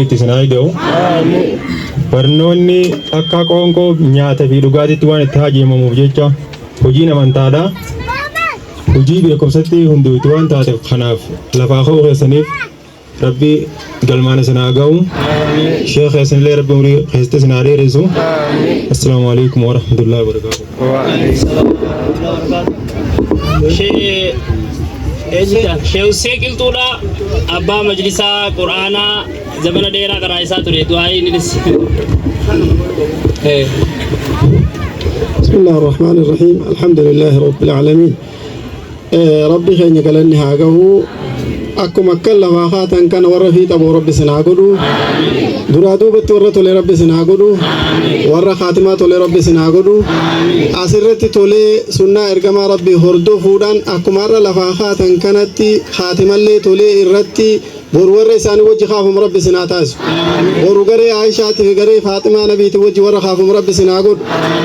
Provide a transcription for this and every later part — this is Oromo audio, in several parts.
Itti isin haa ida'u. Barnoonni akka qoonqoo nyaata fi dhugaatiitti waan itti hajeemamuuf jecha hojiin amantaadha. Hojii beekumsatti hundoofti waan taateef kanaaf lafaa ka'uu keessaniif Rabbi galmaan isin haa ga'u. Sheekh keessanillee Rabbi umurii keessatti isin haa dheeressu. Assalaamu alaikum wa rahmatullahi wa barakatuh. Shee Shee Hussee Qilxuudha abbaa majlisaa Qur'aanaa zamana dheeraa karaa isaa ture du'aa'ii innis. بسم الله الرحمن الرحيم، الحمد لله رب العالمين. ربي خيني قالني هاجه أكو مكة لما خاتن كان ورا في تبو ربي سناغدو درا دوبت ورا تولي ربي سناغدو ورا خاتمة تولي ربي سناغدو أسرتي تولي سنة إرجما ربي هردو فودان أكو مرة لفا خاتن كانت خاتمة اللي تولي إرتي boru warra isaanii wajji kaafamu Rabbi isin haa taasisu. Boru garee Aayishaatii fi garee Faaximaa Nabiitii wajji warra kaafamu Rabbi isin haa godhu.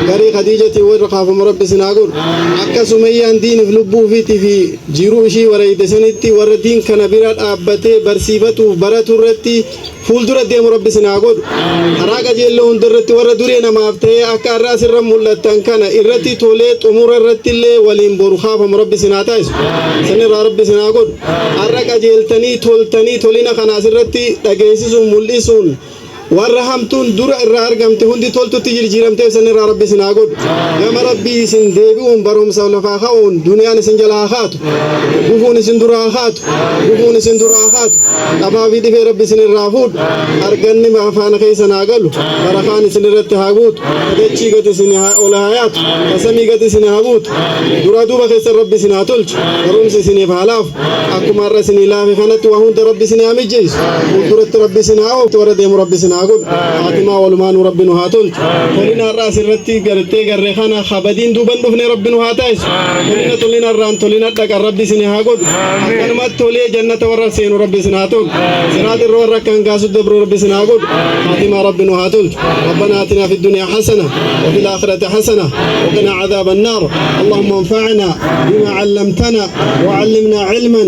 Garee Khadiijatii warra kaafamu Rabbi isin haa godhu. Akka Sumayyaan diiniif lubbuu ofiitii fi jiruu ishii wareeyde sanitti warra diin kana bira dhaabbatee barsiifatuuf baratu irratti fuuldura deemu Rabbi isin haa godhu. Karaa qajeelloo hunda irratti warra duree namaaf ta'ee akka har'a asirra mul'attan kana irratti tolee xumura irratti illee waliin boru kaafamu Rabbi isin haa taasisu. Sanirraa Rabbi isin haa godhu. Har'a qajeeltanii toltanii tolina kana asirratti dhageessisuun mul'isuun warra hamtuun dura irraa argamte hundi toltutti jirjiiramteef sanirraa Rabbi isin haa godhu. Gama Rabbii isin deebi'uun barumsa lafaa ka'uun duniyaan isin jala haa kaatu. Gufuun isin dura haa kaatu. Gufuun isin dura haa kaatu. Dhabaa fi dhibee Rabbi isin irraa fuudhu. Arganni faana keessan haa galu. Barakaan isin irratti haa guutu. Dachii gadi isin ol haa yaatu. Samii gadi isin haa buutu. Duraa duuba keessan Rabbi isin haa tolchu. Barumsi isiniif haa laafu. Akkuma har'a isinii laafe kanatti waa hunda Rabbi isin haa mijeessu. Fuulduratti Rabbi isin haa oofu. Warra deemu Rabbi isin haa godhu. Haatimaa walumaanuu Rabbi nu haa tolchu. Tolina har'a asirratti gartee garre kana kabadiin duuban dhufne Rabbi nu haa taasisu. Tolina tolina irraan tolina dhaqan Rabbi isin haa godhu. Akkanumatti tolee jannata warra seenu Rabbi isin haa tolchu. Siraat irra warra akka hangaasu dabru Rabbi isin haa godhu. Haatimaa Rabbi nu haa tolchu. ربنا آتنا في الدنيا حسنة وفي الآخرة حسنة وقنا عذاب النار. اللهم انفعنا بما علمتنا وعلمنا علما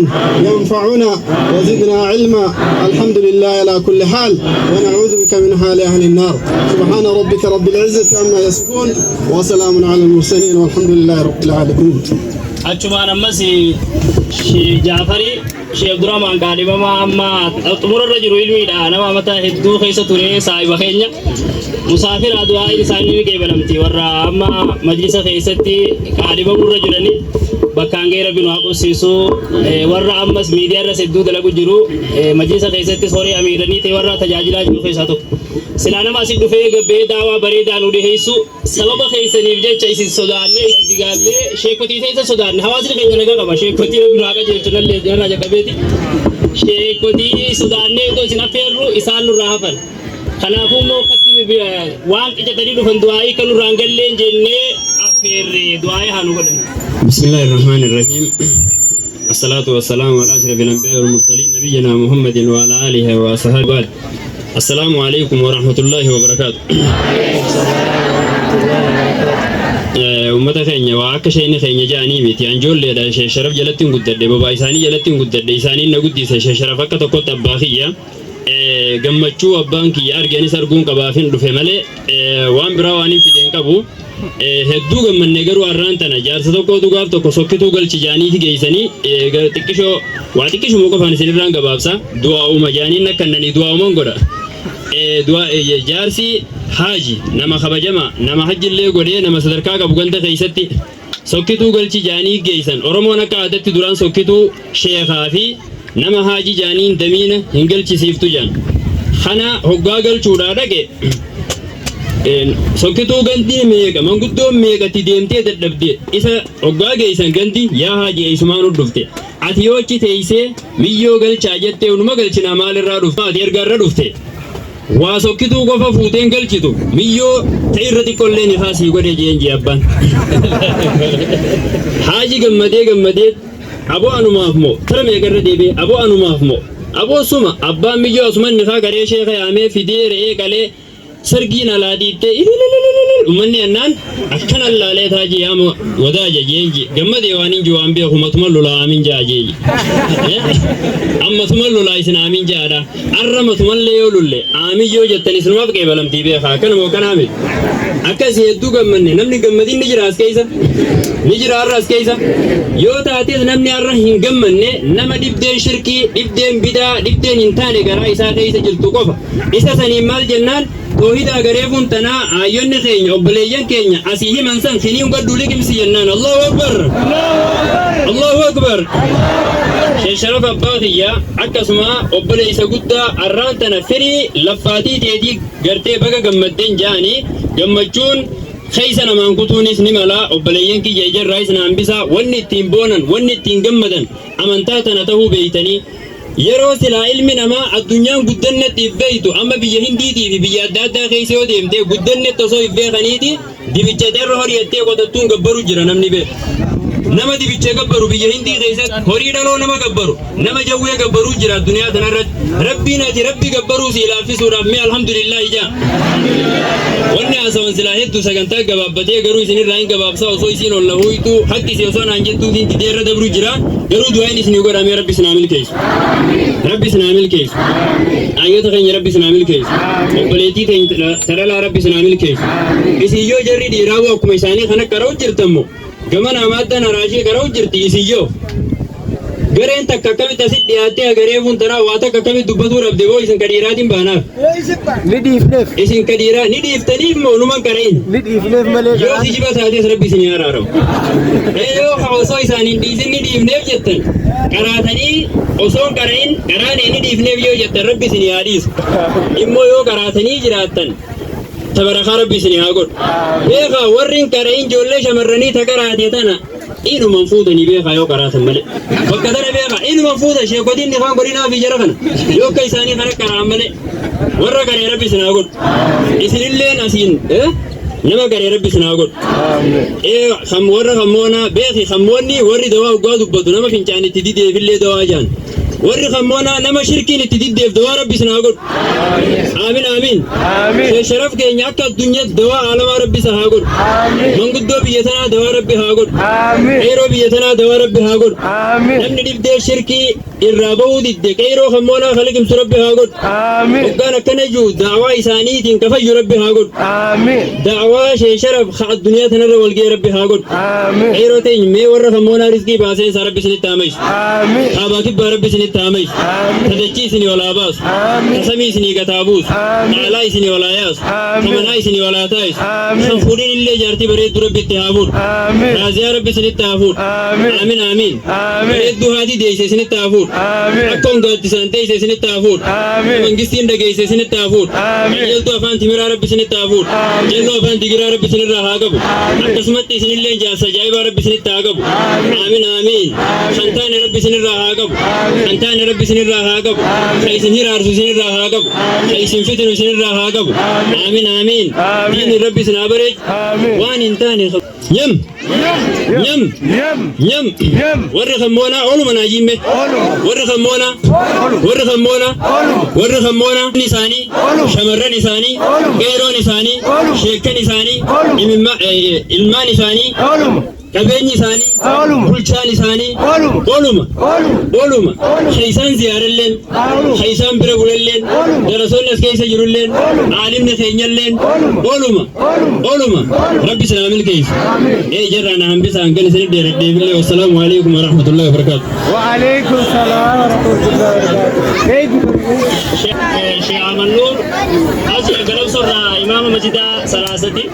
ينفعنا وزدنا علما. الحمد لله على كل حال ونعوذ بك من حال أهل النار. سبحان ربك رب العزة عما يصفون وسلام على المرسلين والحمد لله رب العالمين. Achumaan ammas Shee Jaafarii Shee Abdurrahmaan kaadhimamaa amma xumurarra jiru ilmiidha nama amata hedduu keessa ture saahiba keenya musaafira du'aa'iin isaanii ni qeebalamti warra amma majlisa keessatti kaadhimamurra jirani bakkaan ga'ee Rabbi nu haa qubsiisu. Warra ammas miidiyaa irras hedduu dalagu jiru majlisa keessattis horii amiiranii ta'e warra tajaajilaa jiru keessaa tokko silaa nama asit dhufee gabbee daawaa bareedaa nu dhiheessu sababa keessaniif jecha isin sodaannee isin digaallee sheekotii keessa sodaanne. Hawaasni keenya nagaa qaba, sheekotii Rabbi nu haa qajeelchu nallee narraa jalqabeeti sheekotii sodaannee otoo isin affeerru isaan nurraa hafan. Kanaafuu immoo akkatti waan qicatanii dhufan du'aa'ii kan nurraa hin galleen jennee affeerre du'aa'ii haa nu godhan. بسم الله الرحمن الرحيم، الصلاة والسلام على أشرف الأنبياء والمرسلين نبينا محمد وعلى آله وصحبه بعد. السلام عليكم ورحمة الله وبركاته. Uummata keenya waa akka isheen keenya ja'anii miti. Anjoolleedha, ishee Sharaf jalatti hin guddadhe, bobaa isaanii jalatti hin guddadhe, isaaniin na guddise. Ishee Sharaf akka tokkotti abbaa kiyya. Gammachuu abbaan kiyya arge anis arguun qabaaf hin dhufe malee waan biraa waan hin fideen qabu. Hedduu gammanne. Garuu har'aan tana jaarsa tokkootu gaaf tokko sokkituu galchi jaaniiti geessanii xiqqishoo waa xiqqishuma qofaan isinirraan gabaabsa. Du'aa uuma jaaniin akkannanii du'aa uuman godha. Jaarsi haaji nama kabajama nama hajjillee godhee nama sadarkaa qabu ganda keessatti sokkituu galchi jaanii geessan. Oromoon akka aadaatti duraan sokkituu sheekaa fi nama haaji jaaniin damiina hin galchisiiftu jaan. Kana hoggaa galchuudhaa dhaqe sokkituu gandi meeqa manguddoon meeqatti deemtee dadhabde. Isa hoggaa geessan gandi yaa haaji eessumaan dhufte ati? Yoo achi teessee miyyoo galchaa jettee unuma galchinaa, maalirraa dhufte ati? Erga irra dhufte waa sokkituu qofa fuuteen galchitu miyyoo ta'e irra xiqqoollee ni kaasii godhe jeen jee. Abbaan haaji gammadee gammadee aboo anumaaf moo tara meeqa irra deebi'e, aboo anumaaf moo aboo suma abbaan miyyoo asuman ni kaa garee sheeka yaamee fidee re'ee qalee. Sargiin alaa dhiittee ilililililil ummanni jennaan akkana laalee taajii yaama wadaaja jeenji gammadee waan hin jiru waan beeku matuma lolaa aamin jaa jeeji. Ammatuma lolaa isin aamin jaadha. Arra matumallee yoo lulle aamin yoo jettan isinumaaf qeebalamtii beekaa akkana moo akkanaa miti. Akkasii hedduu gammanne namni gammadin ni jira as keessa ni jira har'a as keessa yoo taates namni har'a hin gammanne nama dhibdeen shirkii dhibdeen bidaa dhibdeen hin taane garaa isaa keessa jirtu qofa. Isa saniin maal jennaan toohida agareefuun tanaa aayyonni keenya obboleeyyan keenya asii himan san kiniin gadhuu liqimsi jennaan. Allahu Akbar, Allahu Akbar. Sheekh Sharaf abbaa kiyya akkasuma obboleessa guddaa arraan tana firii laffaatii teetii gartee baga gammaddeen jaanii gammachuun keessa namaan kutuunis ni mala. Obboleeyyan kiyya ijarraayis na hambisaa. Wanni ittiin boonan, wanni ittiin gammadan amantaa tana tahuu beeytanii yeroo silaa ilmi namaa addunyaan guddannetti if beeytu amma biyya Hindiitii fi biyya adda addaa keessa yoo deemte guddannetti osoo if beekaniiti dibicha xerra horiyattee qotattuun gabbaru jira namni beeku. Nama dibicha gabbaru biyya Hindii keessatti horii dhaloo nama gabbaru, nama jawwee gabbaruu jira addunyaa tanarratti. Rabbiin ati rabbi gabbaruu si laaffisuudhaaf mee alhamdulillah ijaa. Wanni haasawan silaa hedduu sagantaa gabaabbatee garuu isinirraa hin gabaabsaa osoo isiin ol lahuuytu haqqi si osoo naan jettuutiin didee irra dabru jira. Garuu du'aan isinii godhamee rabbi isin haa milkeessu. Rabbi isin haa milkeessu. Ayyoota keenya rabbi isin haa milkeessu. Obboleettii teenya tadhalaa rabbi isin haa milkeessu. Isin yoo jarri dhiiraa akkuma isaanii kana qara'u jirtammo gama namaadhaan haraashii qara'u jirti isin yoo. Gareen takka akkamitti asitti dhiyaattee agaree funtanaa waa takka akkamitti dubbatuu dhabde boo isin ka dhiiraatiin baanaaf. Ni dhiifneef. Isin ka dhiiraa ni dhiiftaniif moo numan qara'in. Ni dhiifneef malee Yoo kijiba taates rabbi isin haa araaramu. Yoo ka osoo isaan hin dhiisin ni dhiifneef jettan qaraatanii osoo hin qara'in qaraanee ni dhiifneef yoo jettan rabbi isin haa dhiisu. Immoo yoo qaraatanii jiraattan tabarakaa rabbi isin haa godhu. Beekaa warri hin qara'in ijoollee shamarranii ta qaraate tana inuman fuutanii beekaa yoo qaraatan malee. Bakka tana beekaa inuman fuuta sheekotiin ifaan godhinaa fi jara kana yoo akka isaanii kana qara'an malee warra qaree rabbi isin haa godhu. Isinilleen asiin nama qaree rabbi isin haa godhu. Kan warra kammoonaa beeki kammoonni warri dawaa dhugaa dubbatu nama fincaan itti dideefillee dawaa jaan. Warri kammoonaa nama shirkiin itti diddeef dawaa rabbi isin haa godhu. Aamin aamin. Sheekh Sharaf keenya akka addunyaatti dawaa aalamaa rabbi isa haa godhu. Manguddoo biyya tanaa dawaa rabbi haa godhu. Qeeroo biyya tanaa dawaa rabbi haa godhu. Namni dhibdee shirkii irraa bahuu didde qeeroo kammoonaa kaliqimsu rabbi haa godhu. Hoggaan akkana jiru da'awaa isaaniitiin kafayyu rabbi haa godhu. Da'awaa Sheekh Sharaf ka addunyaa tanarra walga'e rabbi haa godhu. Qeeroo teenya mee warra kammoonaa rizqii baaseen isaa rabbi isinitti haa maysu. Kaabaa kibbaa rabbi isinitti haa maysu. Tadachii isinii ol haa baasu. Tasamii isinii gataa buusu. Taalaa isinii ol haa yaasu. Tamanaa isinii ol haa taayisu. Kan fuudhin illee jaartii bareedduu rabbi itti haa fuudhu. Raaziyaa rabbi isinitti haa fuudhu. Aamin aamin. Bareedduu haati deeyse isinitti haa fuudhu. Akka hongaaddisaan teeyse isinitti haa fuudhu. Mangistiin dhageeyse isinitti haa fuudhu. Qajeeltuu afaan timiraa rabbi isinitti haa fuudhu. Jalloo afaan digiraa rabbi isinirraa haa qabu. Akkasumatti isinillee jaarsa ajaa'ibaa rabbi isinitti haa qabu. Aamin aamin. Kan taane rabbi isinirraa haa qabu. Kan taane rabbi isinirraa haa qabu. Kan isin hiraarsu isinirraa haa qabu. Kan isin fitinu isinirraa haa qabu. Aamin aamin. Diinni rabbi isin haa bareechu. Waan hin taane nyam nyam nyam warri kammoonaa oluma naa jimme warri kammoonaa warri kammoonaa warri kammoonaa isaanii shamarran isaanii qeeroon isaanii sheekkan isaanii ilmaan isaanii qabeenyi isaanii bulchaan isaanii oluma oluma keeysaan ziyaaralleen keeysaan bira bulalleen darasoonni as keessa jirulleen aalimni keenyalleen oluma oluma rabbi isin haa milkeessu. Jarraa na hambisa hangan isin dheeradheefillee. Wassalaamu alaikum warahmatullahi wabarakaatu. وعليكم السلام ورحمة الله وبركاته. Sheekh Ahmad Nuur as galamsorraa imaama masjidaa Salaasati.